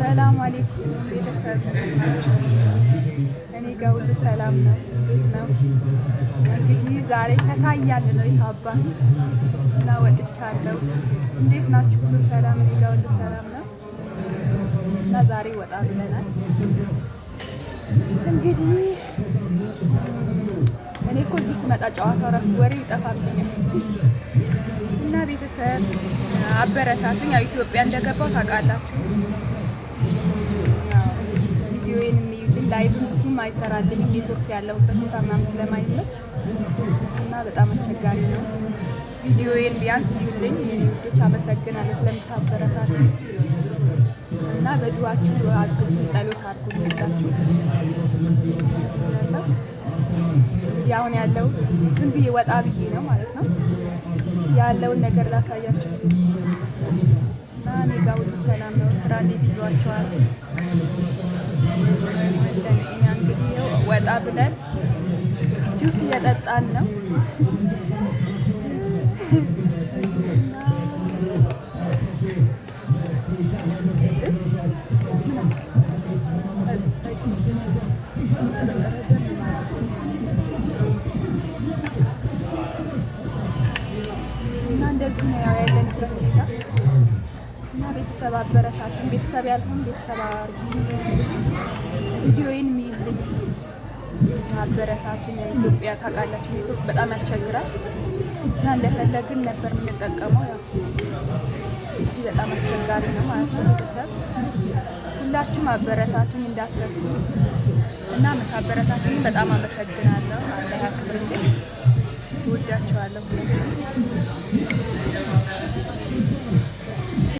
ሰላም አለይኩም ቤተሰብ፣ እንዴት ናቸው? እኔ ጋር ሁሉ ሰላም ነው። እንዴት ነው? እንግዲህ ዛሬ ፈታ እያልን ነው የታባ እና ወጥቻለሁ። እንዴት ናችሁ? ሁሉ ሰላም? እኔ ጋር ሁሉ ሰላም ነው እና ዛሬ ወጣ ብለናል። እንግዲህ እኔ እኮ እዚህ ስመጣ ጨዋታው ራሱ ወሬው ይጠፋብኛል። እና ቤተሰብ አበረታቱኝ። ያው ኢትዮጵያ እንደገባው ታውቃላችሁ። ቪዲዮዬን የሚዩልኝ live ም ብዙም አይሰራልኝም፣ ኔትወርክ ያለሁበት ቦታ ምናምን ስለማይመች እና በጣም አስቸጋሪ ነው። ቪዲዮዬን ቢያንስ እዩልኝ የኔ ውዶች፣ አመሰግናለሁ ስለምታበረታቱ እና በዱዋችሁ አግዙ፣ ጸሎት አድርጉላችሁ። ያለው እንግዲህ አሁን ያለሁት ዝም ብዬ ወጣ ብዬ ነው ማለት ነው፣ ያለውን ነገር ላሳያችሁ እና እኔ ጋር ሁሉ ሰላም ነው። ስራ እንዴት ይዟቸዋል? እኛ እንግዲህ ወጣ ብለን ጁስ እየጠጣን ነው። እና እንደዚህ ነው ያው ያለንበት ሁኔታ እና ቤተሰብ አበረታቱን። ቤተሰብ ያልሆን ቤተሰብ አርጉ። ቪዲዮዬን የሚልኝ አበረታቱን። ኢትዮጵያ ታውቃላችሁ ኔትወርክ በጣም ያስቸግራል። እዛ እንደፈለግን ነበር የምንጠቀመው። ያው እዚህ በጣም አስቸጋሪ ነው ማለት ነው። ቤተሰብ ሁላችሁም አበረታቱኝ እንዳትረሱ እና የምታበረታቱኝ በጣም አመሰግናለሁ። አላህ ያክብርልኝ። እወዳቸዋለሁ ሁላችሁም።